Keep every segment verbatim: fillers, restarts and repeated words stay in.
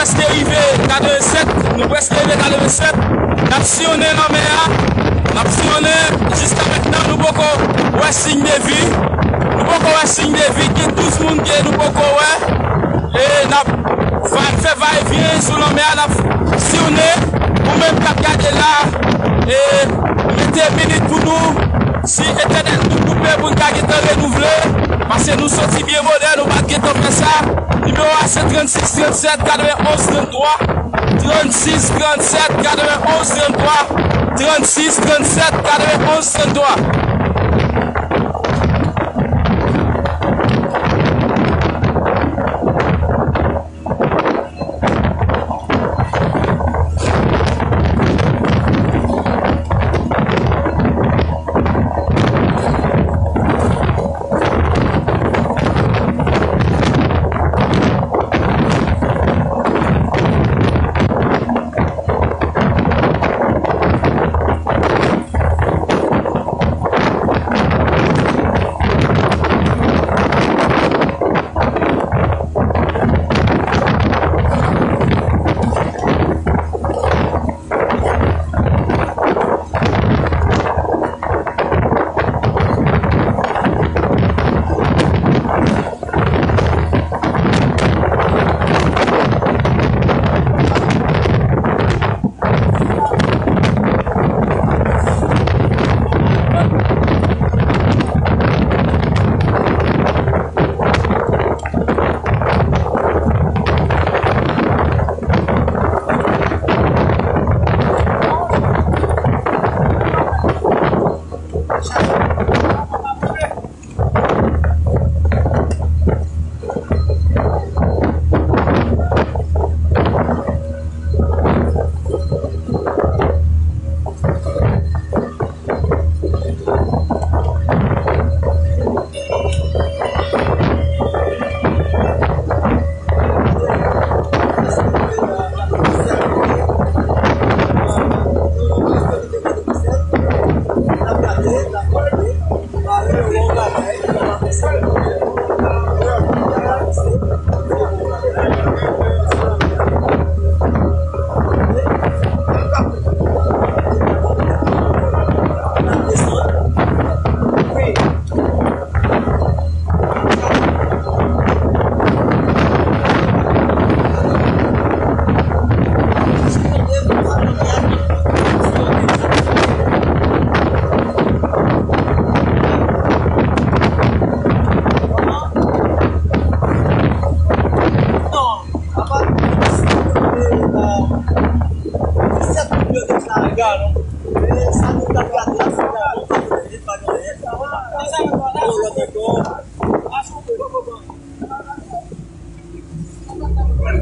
Prèske rive katrevennsèt, nou prèske rive katrevennsèt. N ap siyonnen lanmè a, n ap siyonnen. Jiska mentnan, nou poko wè siy de vi. Nou poko wè siy de vi. Gen douz moun ke nou poko wè. E n ap va, fè va e vyen sou lanmè a, n ap siyonnen. Ou menm k ap gade la, e mete minit pou nou. Si entènèt nou koupe pou n ka gentan renouvle, paske nou soti byen bonè, nou pa t gentan fè sa. Nimewo a se trannsis trannsèt katrevenn onz tranntwa. Trannsis trannsèt katrevenn onz tranntwa. Trannsis trannsèt katrevenn onz tranntwa.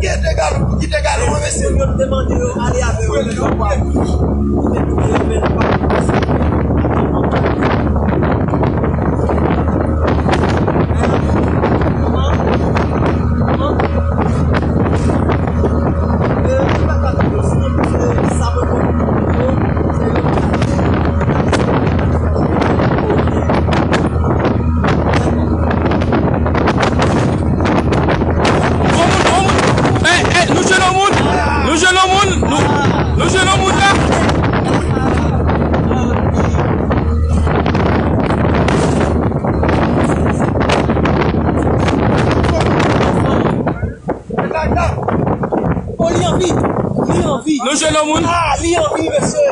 Kite galon, kite galon, mwen mesye. Yo te mande yo ale avè yo. Bon moun, bon moun. Ey, ey, nou jwenn yon moun. Nou jwenn yon moun. Nou, nou jwenn yon moun la. Oh, li anvi. Li anvi. Nou jwenn yon moun. Ah, li anvi, mesye.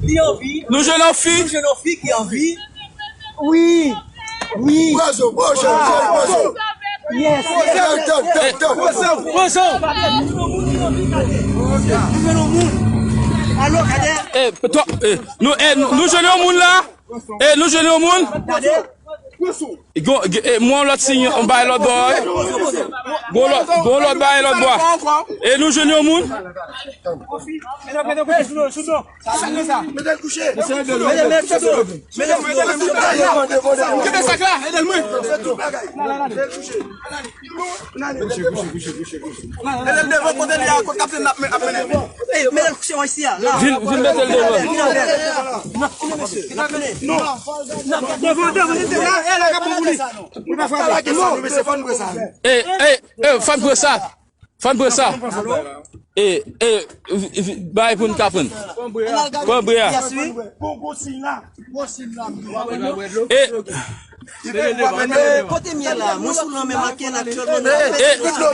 Li anvi. Nou jwenn yon fi. Nou jwenn yon fi ki anvi. Wi. Wi. Bwozo, bwozo, bwozo. Yes. Tap, tap, tap, tap. Bwozo, bwozo. Nou jwenn yon moun. Alo, gade. Eh, to, eh, nou, eh, nou, nou jwenn yon moun la. Eh, nou jwenn yon moun. Gade. Gon, e, mwen lòt siy, yon bay lòt bò, wi. Gon lòt, gon lòt bay lòt bò. E nou jwenn yon moun. Mete l kouche. Mete l kouche. Mete l kouche. Kite sak la, ede l mwen. Mete l devan kote li a, kot kaptenn ap mennen. Ey, mete l kouche isi a, la. Vin, vin mete l devan. Vin anlè. Non, vin anlè, mesye. Devan, devan, devan. E, e, e, fann pran sa. Fò n pran sa. E, e, vi- vi- bay pou n ka pran. Pran bre a. Yes, wi. E, Kote m ye la? Mwen sou lanmè Maken aktyèlman. E,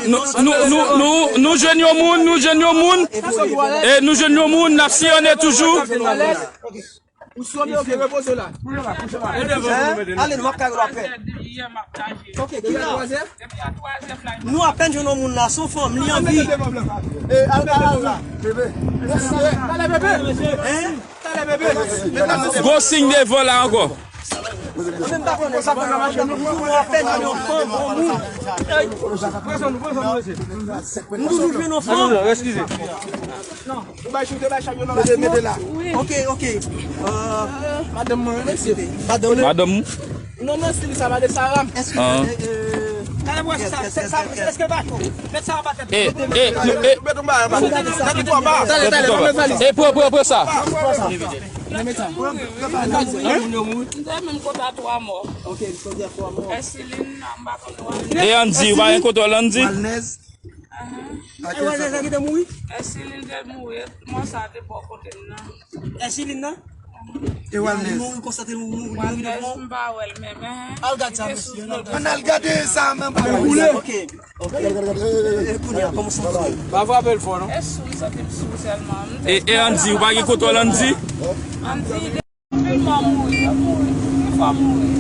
nou, nou, nou, nou, nou jwenn yon moun, nou jwenn yon moun. E nou jwenn yon moun, n ap siyonnen toujou. Ou sou oke, repoze la. Hein? Ale, nou ap kare w apre. Ok, ki la? Nou apèn jwenn yon moun la, se yon fanm, li anvi. Hein? Gwo siy devan la ankò. Mwen menm pa konnen sa, nou apèn jwenn yon fanm, yon moun. M toujou jwenn yon fanm. Eskize. Ou bay choute, bay chay yo nan la. Mete, mete la. Ok, ok. Euh, madanm mwen, mesye. Madanm ou? Madanm ou? Non, non, stil sa, madanm Sara. Èske, euh, talè, wè, sa, sa, èske pa cho? Mèt sa anba tèt. E, e, e. Mete yon bagay anba tèt. Tèt li twò ba. Talè, talè, mete valiz. E, pran, pran, pran sa. Li mouri, wi. M te menm konta twa mò. Ok, li konta twa mò. Èsilin, m pa konnen. E Andy, ou pa gen kontwòl Andy? Walnez. Ahan. Ak sa ki te mouri? Èsilin te mouri, mò sa te bò kote m nan. Èsilin nan? E Walnez? Li mouri konsa, te mouri, mouri, mouri de mò. Walnez, m pa wè l menm, hein. Al gad sa, mesye. Ann al gade sa, men pa wè. Ok, ok. Gade, gade, gade, gade. E, e, e, kounye a, kòman w santi w? Pa frape l fò, non? E sou, m santi m sou sèlman. E, e Andy, ou pa gen kontwòl Andy? Andy, Anpil mò mouri, yo mouri.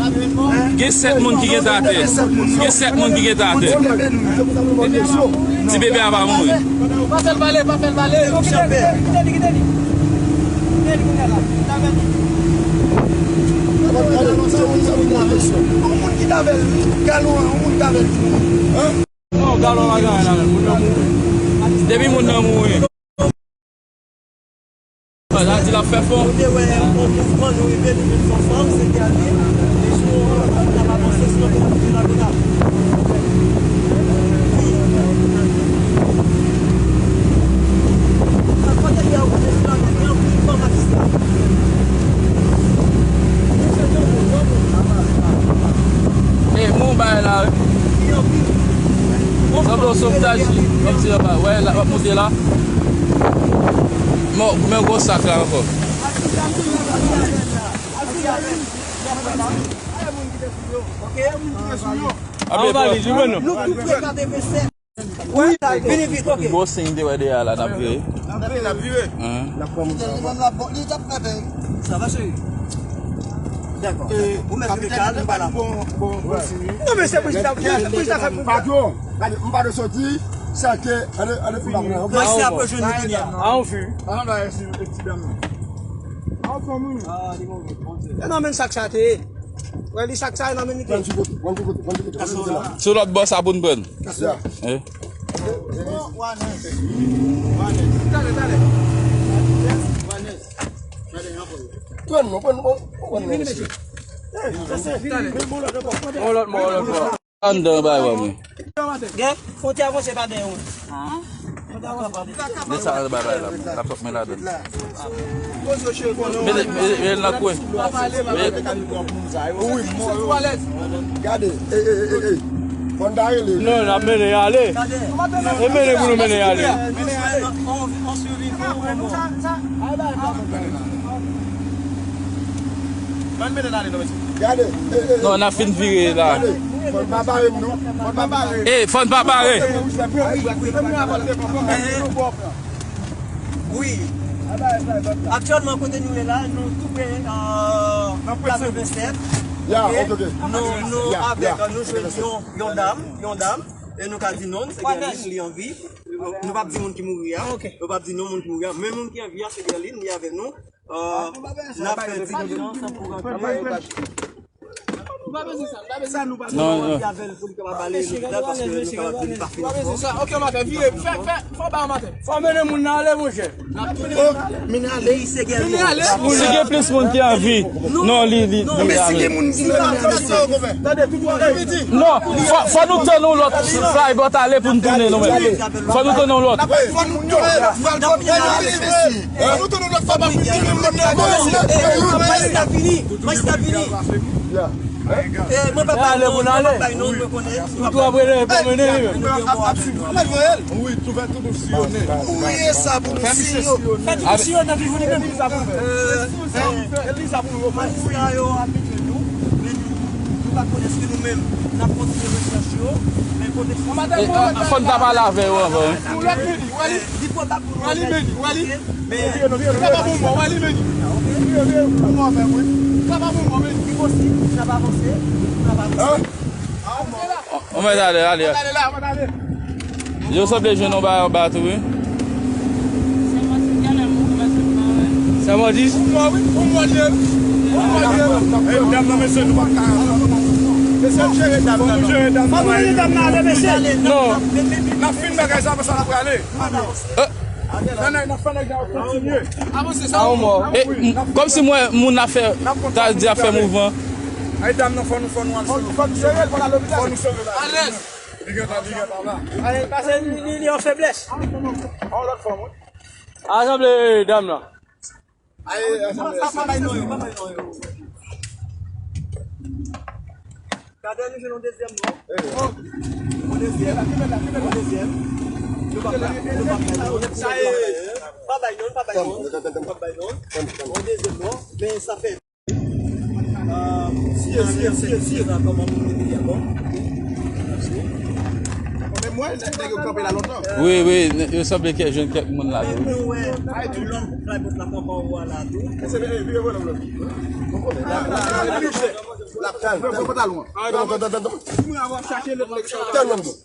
Anpil fò mouri. Gen sèt moun ki gentan atè. Gen sèt moun ki gentan atè. Ti bebe a pa mouri. Pa fè l pale, pa fè l pale. Kite li, kite li, kite li. Kite li kounye a la. Li t avè nou. Yon moun ki t avè l, galon an, yon moun ki t avè l. Non, galon pa gen anyen avè l. Moun nan mouri. Depi moun nan mouri. Sa di l ap fè fò. Nou te wè yon mouvman, nou rive, nou jwenn yon fanm, se Guerline. Li sou yon, n ap avanse sou yon kote la, kote la. Wi. Sa kote li a, ou jwenn la, gen anpil fanm atè la. E, moun bay la, wi. Sanble yon sovtaj, yon ti anba. Wè, l ap monte la. Men, men gwo sak la ankò. Anba li, jwenn nou. Wi, vini vit, ok. Gwo siy te wè dèyè la, n ap vire. N ap vire, n ap vire. Ahn. Telefòn la bon, li t ap fè bèy. Sa va, cheri? Dakò. Ou mèt rete kalm, nou pa la. Bon, bon, bon siy. Non, men se pou sa, pou sa fè pou. Patwon, gade, m pa t soti, sa ke, ane, ane pou la. Mwen se apre jwenn nou kounye a. A, on fi. Ann ba, e ti dam nan. A, on fanm, wi. A, li move, Bondye. E nan men sak sa te ye. Wè, li sak sa ye nan men li te ye. Sou lòt bò sa pou n pran. Eh? Pran non, pran non, pran non, mesye. On lòt mò, on lòt mò. Anndan bay wè mwen. Gen, fwontyè avanse pa dèyè mwen. Men sa bay bay la, la pòt mwen ladan. Mete, mete, mete nan kwen. Gade, e, e, e, e, e. Fò n ta rele. Non, n ap mennen y ale. E mennen pou nou mennen y ale. Gade, e, e, e. Non, n ap fin vire la. Gade, fò n pa bare m non. Fò n pa bare. E, fò n pa bare. Wi. Aktyèlman, kote nou ye la, nou tou pre, euh, Plas Vennsèt. Ya, ok, ok. Nou, nou avèk, nou jwenn yon, yon dam, yon dam, e nou ka di non, se Guerline, li an vi. Nou p ap di moun ki mouri a. Nou p ap di non moun ki mouri a. Men moun ki an vi a, se Guerline, li avèk nou. Euh, n ap fè ti dilijans pou rantre. Non, non. Fò mennen moun nan ale, monchè. Mennen ale. Si gen plis moun ki anvi. Non, li, li, li ale. Non, fò, fò nou tann yon lòt fly boat ale pou n tounen nou menm. Fò nou tann yon lòt. Majistra vini. Majistra vini. E mwen pa bay non, mwen pa bay non, mwen konnen. Ou tou ap rele pou mennen li menm. Ap, ap, ap siyone. Wi, tou fè tout ou siyone. Ou ye sa pou nou siyone. Fè tout ou siyone, nan toujou li menm. Majistra yo ap mete nou, men nou, nou pa konnen si nou menm, n ap kontinye rechèch yo, men kote. E, a, fò n ta pale avè yo anvan, wi. Li pwobab pou nou fè difikilte, men sa pa bon mò, wè li menm. Sa pa bon mò, men li posib, n ap avanse, n ap avanse. An mèt ale, ale. Yo sanble jwenn yon bagay anba tou, wi. Sa mò di? Pou mò, wi, pou mò li ye. Pou mò li ye. E, dam nan, mesye, nou pa ka. Mesye, jere dam nan. Fò nou jere dam nan, ale, mesye. Non. N ap fin bagay sa, apre sa, n ap prale. Fè nèg, n ap fè nèg yo kontinye. Avanse sa. A yon mò. E, m, kòmsi mwen, moun ap fè, ta di ap fè mouvman. Ay, dam nan, fò nou, fò nou al sove. Fò nou sove l, fò l al lopital. Fò nou sove l. Alèz. Li gentan, li gentan la. Alèz, pase li, li, li an feblès. An lòt fòm, wi. A sanble dam nan. Ay, ay, pa, pa, pa bay non yo, pa bay non yo. Gade, nou jwenn yon dezyèm non. Yon dezyèm. Yon dezyèm. Nou pa bay, nou pa bay non. Sa e, pa bay non, pa bay non. Pa bay non. Yon dezyèm non. Men sa fè. Euh, siye, siye, siye, siye, kòman pou mete a bon. Mèsi. Mwen, nèg yo kanpe la lontan. Wi, wi, yo sanble ke jwenn kèk moun la tou. Men nou wè, lòt fly boat la kanpe anwo a la tou. L ap tann. L ap tann. Tèlman bon.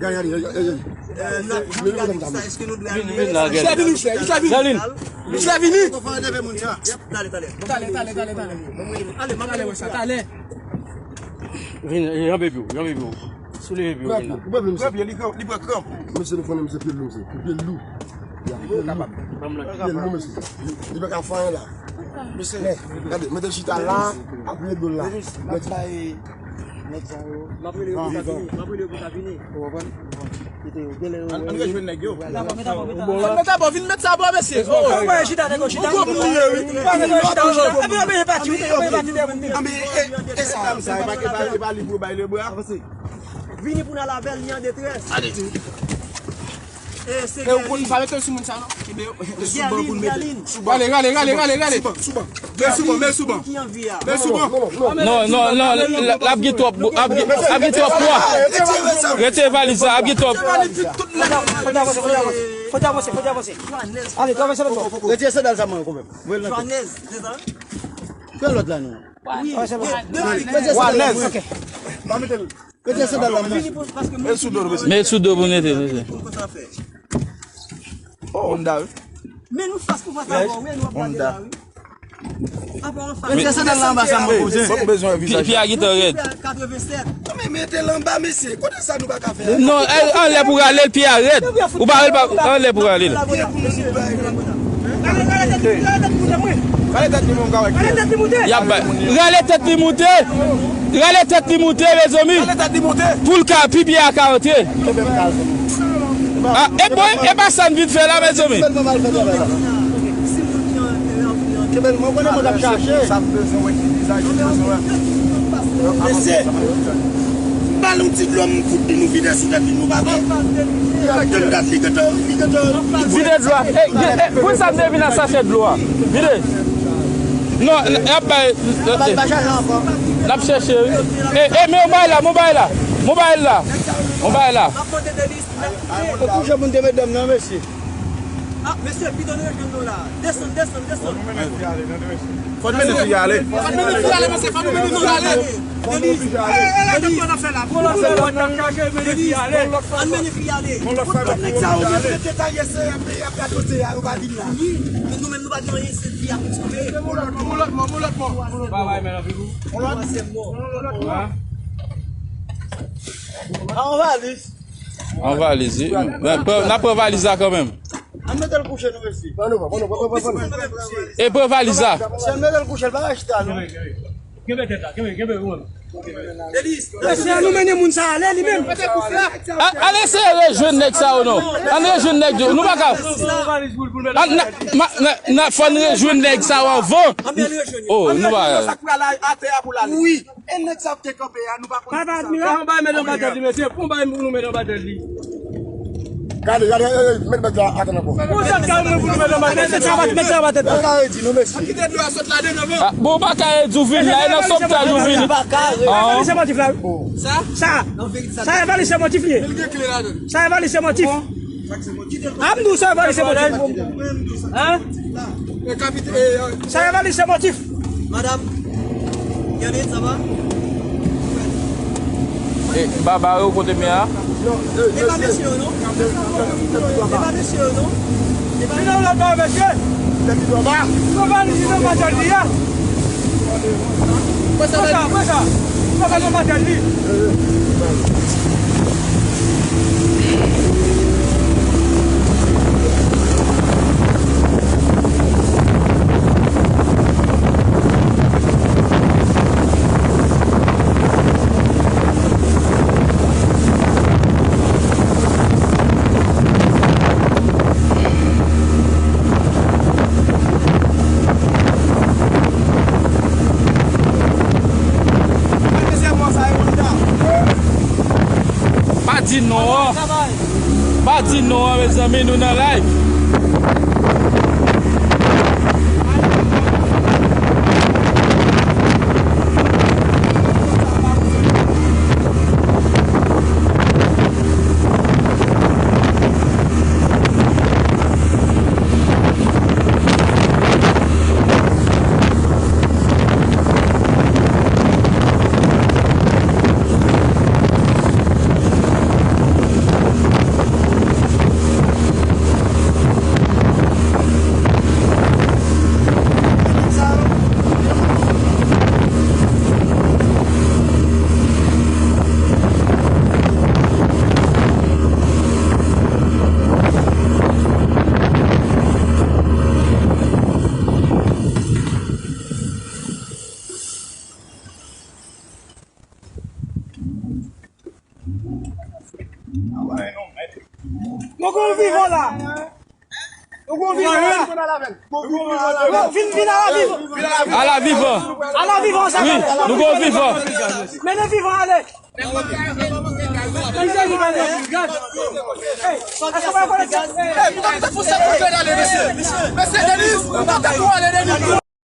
Gade, gade, gade, gade. Vin, vin la, gade. Michel vini, Michel vini. Michel vini. Talè, talè, talè, talè. Talè, talè, talè, talè. Vin, janbe pye w, janbe pye w. Souleve pye w, vin la. Pran pye, li pran, li pran kranp. Mesye, nou konnen mesye pye lou, mesye. Pye lou. Pye lou, mesye. Li pa ka fè anyen la. Mesye, gade, mete chita la, apiye do la. M ap bay nèg sa yo. M ap rele yo pou sa vini. M ap rele yo pou sa vini. Ou konprann? Kite yo. Gen lè yo. Ann, ann rejwenn nèg yo. Ann met abò, vin met sa abò, mesye. Ou konprann chita, nèg yo chita. Ou konprann li ye, wi. Ou konprann chita, ou chita. Epi yo peye pati, ou peye pati de moun. Ann, men, e, e sa, sa, e pa, e pa, e pa li pou bay le bra. Vini pou n al avè l, li an detrès. Ale. E, se Gerline. E, ou konn pa mete l sou moun sa, non? Kenbe yo. Gerline, Gerline. Rale, rale, rale, rale, rale. Sou ban, sou ban. Men sou ban, men sou ban. Men sou ban. Non, non, non, l ap gen twòp, ap gen, ap gen twòp pwa. Rete valiz la, ap gen twòp. Fò n avanse, fò n avanse, fò n avanse. Ale, travèse lòt bò. Retire sandal sa mwen kanmenm. Voye l nan tèt. Pran lòt la, non. Wi, de, de, de, Wanèz. Ok. Pa mete l. Mete sandal la, mwen. Met sou do, mesye. Met sou do pou nete, mesye. Oh, Honda, wi. Men nou fas pou fas avè w, wi, nou ap gade la, wi. Apa anfas. Mete sandal la anba sa, mwen poze. Fòk ou bezwen vizaj. Pye a gentan rèd. Katrevennsèt. Non, men mete l anba, mesye. Kote sa nou pa ka fè? Non, anlè pou rale l, pye a rèd. Ou pa rale l, anlè pou rale l. Rale tèt li, mon gars. Y ap bay. Rale tèt li moute. Rale tèt li moute, mezanmi. Pou l ka, pi pye a ka antre. A, e bon, e pa sa n vin fè la, mezanmi. Mesye, ba l yon ti dlo, m fout li, nou vide sou tèt li, nou pa vle. Tann dat li gentan, li gentan. Vide dlo a. E, e, e, pou sa m te vin ak sachè dlo a. Vide. Non, n ap bay. N ap chèche, wi. E, e, men yon bagay la, men yon bagay la. Men yon bagay la. Men yon bagay la. E kouje moun te met dam nan, mesye. A, mesye, pito nou rejwenn nou la. Desann, desann, desann. Fò n mennen fi a ale. Fò n mennen fi a ale, mesye, fò nou mennen fi a ale. Deniz, Deniz, ann mennen fi a ale. Ann mennen fi a ale. Nèg sa yo menm detaye se y ap radote a, yo pa vin la. Wi, men nou menm nou pa gen anyen, se fi a pou sove. Bon lòt mò, bon lòt mò, bon lòt mò. Twazyèm mò. A, yon valiz. Yon valiz, wi. Men, pran, n ap pran valiz la kanmenm. Ann mete l kouche, nou, mesye. E pran valiz la. Mesye, ann mete l kouche, l pa ka chita, non. Kenbe tèt la, kenbe, kenbe, ou menm. Mesye, an nou mennen moun sa ale li menm. A- Ann eseye rejwenn nèg sa yo non. Ann rejwenn nèg yo. Nou pa ka. Ann, n a- ma- n a- n a- fò n rejwenn nèg sa yo anvan. Oh, nou pa. Wi. E nèg sa ap te kanpe a, nou pa konn. Papa admiral. Fon bay men anba tèt li, mesye. Fon bay nou men anba tèt li. Gade, gade, e, e, met bèt la atann ankò. Bon, sa ka mwen pou nou met anba tèt. Met sa anba tèt. Sa ka redi nou, mesye. Kite dlo a sot ladan nou. Ah, bon, pa ka redi ou vin la, e nan sòptal ou vin. Sa e valis se motif la. Sa? Sa e valis se motif li ye. Sa e valis se motif. Ap nou sa e valis se motif. Hein? Sa e valis se motif. Madam, Yannick, ça va? E baba yo kote men a? E pa mesye yo non. E pa mesye yo non. E pa mesye yo. Vin nan lòt ba mesye. Konpani li nan madanm li a. Pran sa, pran sa. Pran sa nan madanm li. Pa di non an. Pa di non an, mezanmi, nou nan live. Nou gon vivan la. Nou gon vivan la. Vin, vin ala vivan. Ala vivan. Ala vivan sa. Wi, nou gon vivan. Mennen vivan ale. Mesye Denis, nou pa ta tou ale Denis.